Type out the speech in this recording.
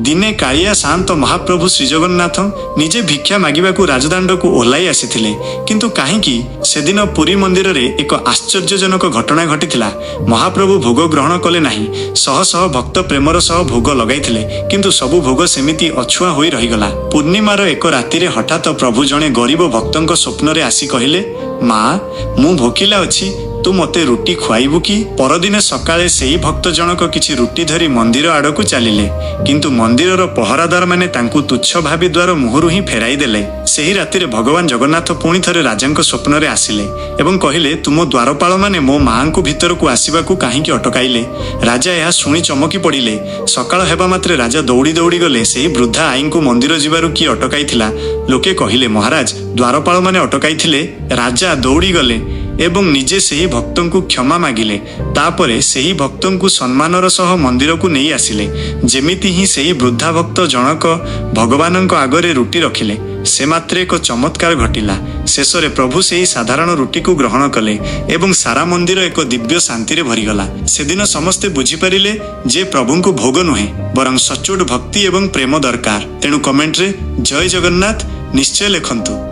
ଦିନେ କାଳିଆ ସାଆନ୍ତ ମହାପ୍ରଭୁ ଶ୍ରୀଜଗନ୍ନାଥ ନିଜେ ଭିକ୍ଷା ମାଗିବାକୁ ରାଜଦାଣ୍ଡକୁ ଓହ୍ଲାଇ ଆସିଥିଲେ। କିନ୍ତୁ କାହିଁକି ସେଦିନ ପୁରୀ ମନ୍ଦିରରେ ଏକ ଆଶ୍ଚର୍ଯ୍ୟଜନକ ଘଟଣା ଘଟିଥିଲା। ମହାପ୍ରଭୁ ଭୋଗ ଗ୍ରହଣ କଲେ ନାହିଁ। ଶହ ଶହ ଭକ୍ତ ପ୍ରେମର ସହ ଭୋଗ ଲଗାଇଥିଲେ, କିନ୍ତୁ ସବୁ ଭୋଗ ସେମିତି ଅଛୁଆଁ ହୋଇ ରହିଗଲା। ପୂର୍ଣ୍ଣିମାର ଏକ ରାତିରେ ହଠାତ ପ୍ରଭୁ ଜଣେ ଗରିବ ଭକ୍ତଙ୍କ ସ୍ୱପ୍ନରେ ଆସି କହିଲେ, "ମା, ମୁଁ ଭୋକିଲା ଅଛି, ତୁ ମୋତେ ରୁଟି ଖୁଆଇବୁ କି?" ପରଦିନ ସକାଳେ ସେହି ଭକ୍ତ ଜଣକ କିଛି ରୁଟି ଧରି ମନ୍ଦିର ଆଡ଼କୁ ଚାଲିଲେ। କିନ୍ତୁ ମନ୍ଦିରର ପହରାଦାରମାନେ ତାଙ୍କୁ ତୁଚ୍ଛ ଭାବି ଦ୍ୱାର ମୁହଁରୁ ହିଁ ଫେରାଇ ଦେଲେ। ସେହି ରାତିରେ ଭଗବାନ ଜଗନ୍ନାଥ ପୁଣି ଥରେ ରାଜାଙ୍କ ସ୍ୱପ୍ନରେ ଆସିଲେ ଏବଂ କହିଲେ, "ତୁମ ଦ୍ୱାରପାଳମାନେ ମୋ ମାଆଙ୍କୁ ଭିତରକୁ ଆସିବାକୁ କାହିଁକି ଅଟକାଇଲେ?" ରାଜା ଏହା ଶୁଣି ଚମକି ପଡ଼ିଲେ। ସକାଳ ହେବା ମାତ୍ରେ ରାଜା ଦୌଡ଼ି ଦୌଡ଼ି ଗଲେ, ସେହି ବୃଦ୍ଧା ଆଈଙ୍କୁ ମନ୍ଦିର ଯିବାରୁ କିଏ ଅଟକାଇଥିଲା? ଲୋକେ କହିଲେ, "ମହାରାଜ, ଦ୍ୱାରପାଳମାନେ ଅଟକାଇଥିଲେ।" ରାଜା ଦୌଡ଼ିଗଲେ ଏବଂ ନିଜେ ସେହି ଭକ୍ତଙ୍କୁ କ୍ଷମା ମାଗିଲେ। ତାପରେ ସେହି ଭକ୍ତଙ୍କୁ ସମ୍ମାନର ସହ ମନ୍ଦିରକୁ ନେଇ ଆସିଲେ। ଯେମିତି ହିଁ ସେହି ବୃଦ୍ଧା ଭକ୍ତ ଜଣକ ଭଗବାନଙ୍କ ଆଗରେ ରୁଟି ରଖିଲେ, ସେ ମାତ୍ରେ ଏକ ଚମତ୍କାର ଘଟିଲା। ଶେଷରେ ପ୍ରଭୁ ସେହି ସାଧାରଣ ରୁଟିକୁ ଗ୍ରହଣ କଲେ ଏବଂ ସାରା ମନ୍ଦିର ଏକ ଦିବ୍ୟ ଶାନ୍ତିରେ ଭରିଗଲା। ସେଦିନ ସମସ୍ତେ ବୁଝିପାରିଲେ ଯେ ପ୍ରଭୁଙ୍କୁ ଭୋଗ ନୁହେଁ, ବରଂ ସଚୋଟ ଭକ୍ତି ଏବଂ ପ୍ରେମ ଦରକାର। ତେଣୁ କମେଣ୍ଟରେ "ଜୟ ଜଗନ୍ନାଥ" ନିଶ୍ଚୟ ଲେଖନ୍ତୁ।